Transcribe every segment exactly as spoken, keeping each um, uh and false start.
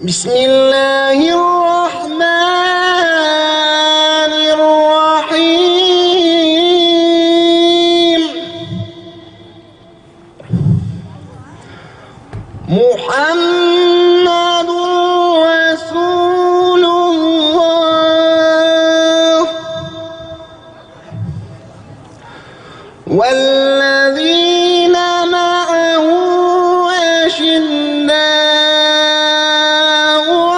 بسم الله الرحمن الرحيم. محمد رسول الله. والذين معه أشداء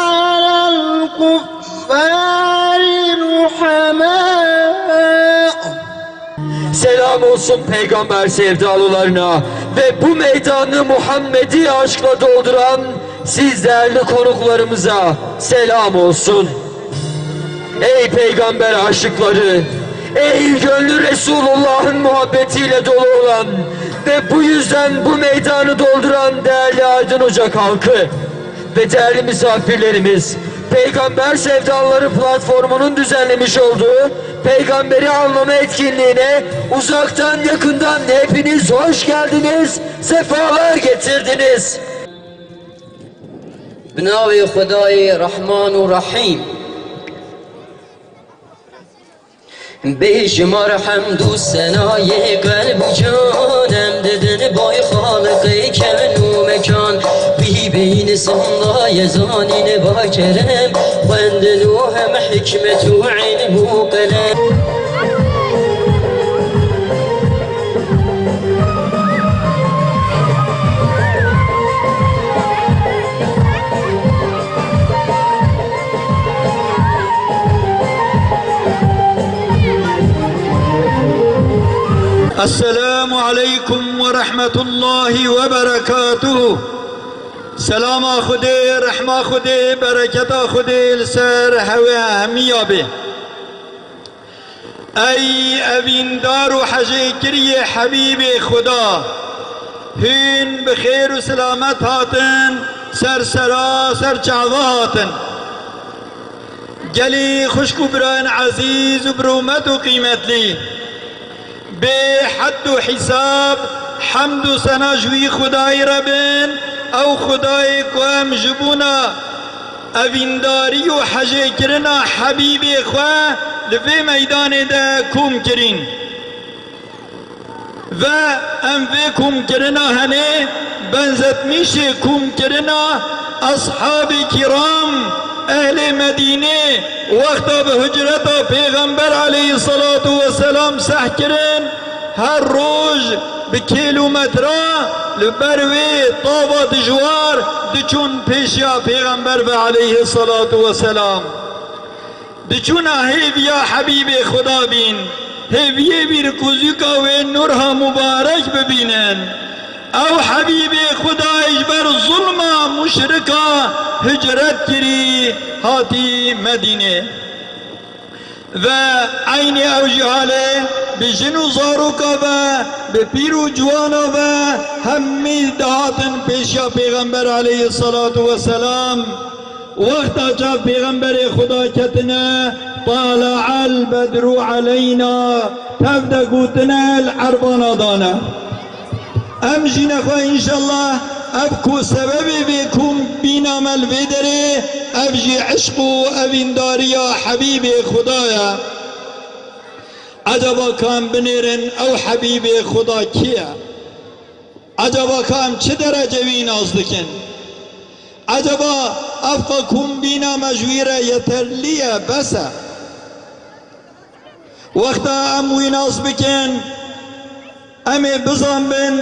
على الكفار رحماء. Selam olsun peygamber sevdalılarına ve bu meydanı Muhammedi aşkla dolduran siz değerli konuklarımıza selam olsun. Ey peygamber aşıkları, ey gönlü Resulullah'ın muhabbetiyle dolu olan ve bu yüzden bu meydanı dolduran değerli Aydın Ocak halkı ve değerli misafirlerimiz, Peygamber Sevdalıları platformunun düzenlemiş olduğu Peygamberi anlama etkinliğine uzaktan yakından hepiniz hoş geldiniz, sefalar getirdiniz. Bi navê Xwedayê Rehman û Rehîm. Bêjimar hemd û senayê qelb û can em didin bay Xaliqê kevn û mekan. Wî bîn simdayê zanîn ba kerem, xwendin û hem hikmet û ilm û qelem. Esselamu aleykum ve rahmetullahi ve berekatuhu. Selama Xwedê, rehma Xwedê, bereketa Xwedê li ser hewê hemiya bê. Ey evîndar û hejêkiriyê Hebîbê Xuda, hûn bi xêr û silamet hatin, ser sera, ser çava hatin. Gelî xwişk û birayên ezîz û birûmet û qîmetlî, bê hed û hîsab hemd û sena ji wî Xwedayî re bin, ew Xwedayê ku em ji bona evîndarî û hejêkirina Hebîbê xwe li vê meydanê de kom kirîn. Ve em vê komkirina henê benzetmîşê komkirina eshabê kiram, ehlê Medînê, wexta bi hicreta Pêxember aleyhisselatu vesselam seh kirin, her roj bi kîlometra li ber wê tava dijwar diçûn pêşiya Pêxember ve aleyhisselatu vesselam. Diçûna hêviya Hebîbê Xuda bîn, hêviyê bîrkûzûka wê nûrha mubarek bibînin. Ew Hebîbê Xuda ji ber zulma muşrika hicret kirî, hatî Medînê. Ve eynî ew jî halê bi jin û zaroka ve, bi pîr û ciwana ve hemî dihatin pêşiya Pêxember aleyhisselatu vesselam. Wexta çav Pêxemberê Xuda ketine, "Tale'el bedru aleyna", tev de gotine, li erbana dane. Em jî nexwe înşallah ev ku sebebê vê kombîna me li vê derê, ev jî eşq û evîndariya Hebîbê Xuda ye. Ecaba ka em binêrin ew Hebîbê Xuda kî ye? Ecaba ka em çi derece wî nas dikin? Ecaba ev ka kombîna me ji wî re yeterlî ye, bes e? Wexta em wî nas bikin, em ê bizanbin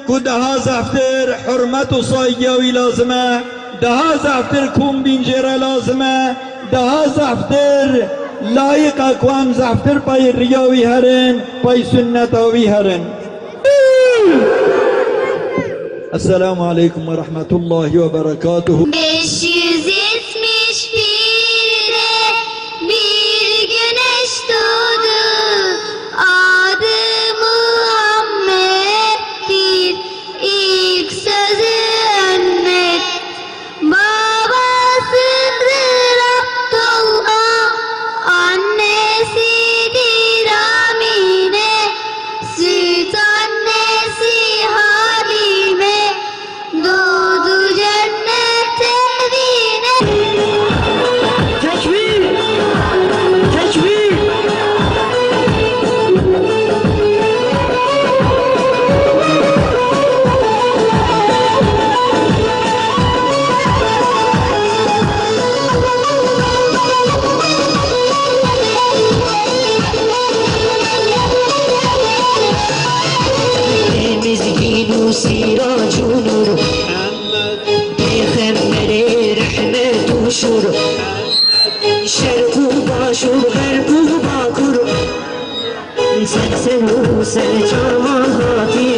ku daha zehftir hurmet û saygîya wî lazim e, daha zehftir kombîn jê re lazim e, daha zehftir layiq e ku em zehftir pey riya wî herin, pey sunneta wî herin. Esselamu aleykum ve rahmetullahi ve berekatuhu. Beş yüz yetmiş bire bir güneş doğdu. Adı Muhammed'dir. İlk sözü ümmet. Babasıdır Abdullah, annesidir Amine, süt annesi Halime, doğdu cennette Sîrac û nûr, Pêxemberê rehmet û şûr, Şerq û Başûr, Xerb û Bakur, ser ser û ser çavan hatî.